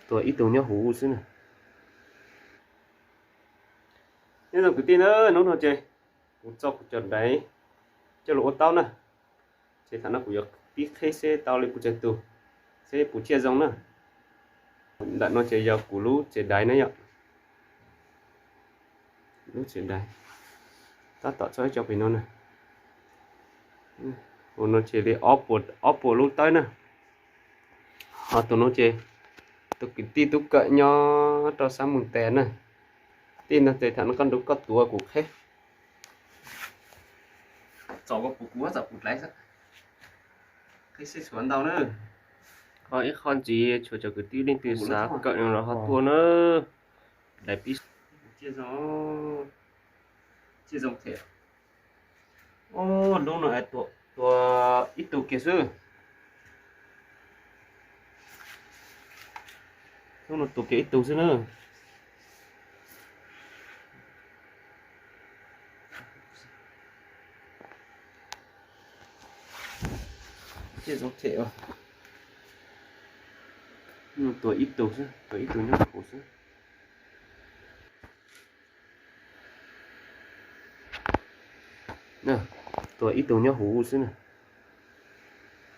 Tuag ib tug nyob huv xwb na. Nyob zoo kwv tij na, hnub no ces kuv tso kuv cov daiv coj los ua taub na. Ces thaum no kuv yuav pib qhib seb tau li puas tsawg tus, seb puas ciaj zoo na. Ntawm no ces yog kuv lub tsev daiv na yom. Lub tsev daiv tab tom tso ib co pem no na. Tus no ces li ob puas lub tawb na. Ho tus no ces tus kwv tij tub kawm nyob rau sab Moos Tes na. Tij no ces thaum no koj nrug koj tuav kuv qhib. Txom koj puv kuv txom puv dlaiv xwb. Qhib sib tshuav ntau na. Ho ib qho ntxiv tshuav cov kwv tij leej twg xav kawm no los ho tuaj na. Dais pib. Ub, lub no tuag ib tug kiag xwb. Lub no tuag kiag ib tug xwb na. Tuag ib tug xwb, tuag ib tug nyob huv xwb. Tuag ib tug nyob huv xwb na.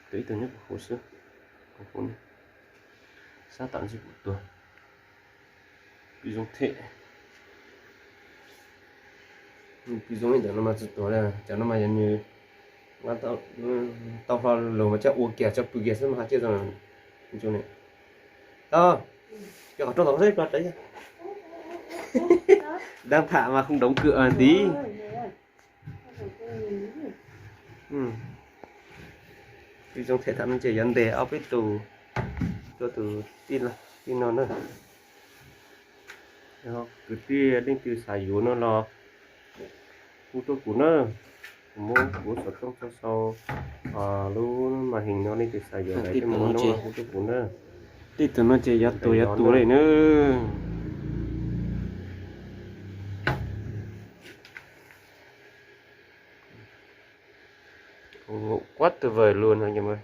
Tuag ib tug nyob huv xwb. Sab tom ntsis kuv tuag. Pw zoo them. Pw zoo li ntawm no mas tsis tuag li, cov no mas yog nws tau hlo lus mas coj ua kiag coj pw kiag xwb mas ho ciaj zoo. Tau, cov qhov rooj tom saib plo rawv. Dab pham mas không đóng cửa ntiv. Pw zoo them thaum no ces yuav ntes ob peb tus rau tus tij no na. Kwv tij leej twg xav yuav no los hu rau kuv na. Kuv muab kuv xov tooj tso sau lub màn hình no, leej twg xav yuav lawm ces hu rau kuv na. Tej tus no ces yuav tuag yuav tuag li na. Ngủ quá tuyệt vời luôn hả anh em ơi.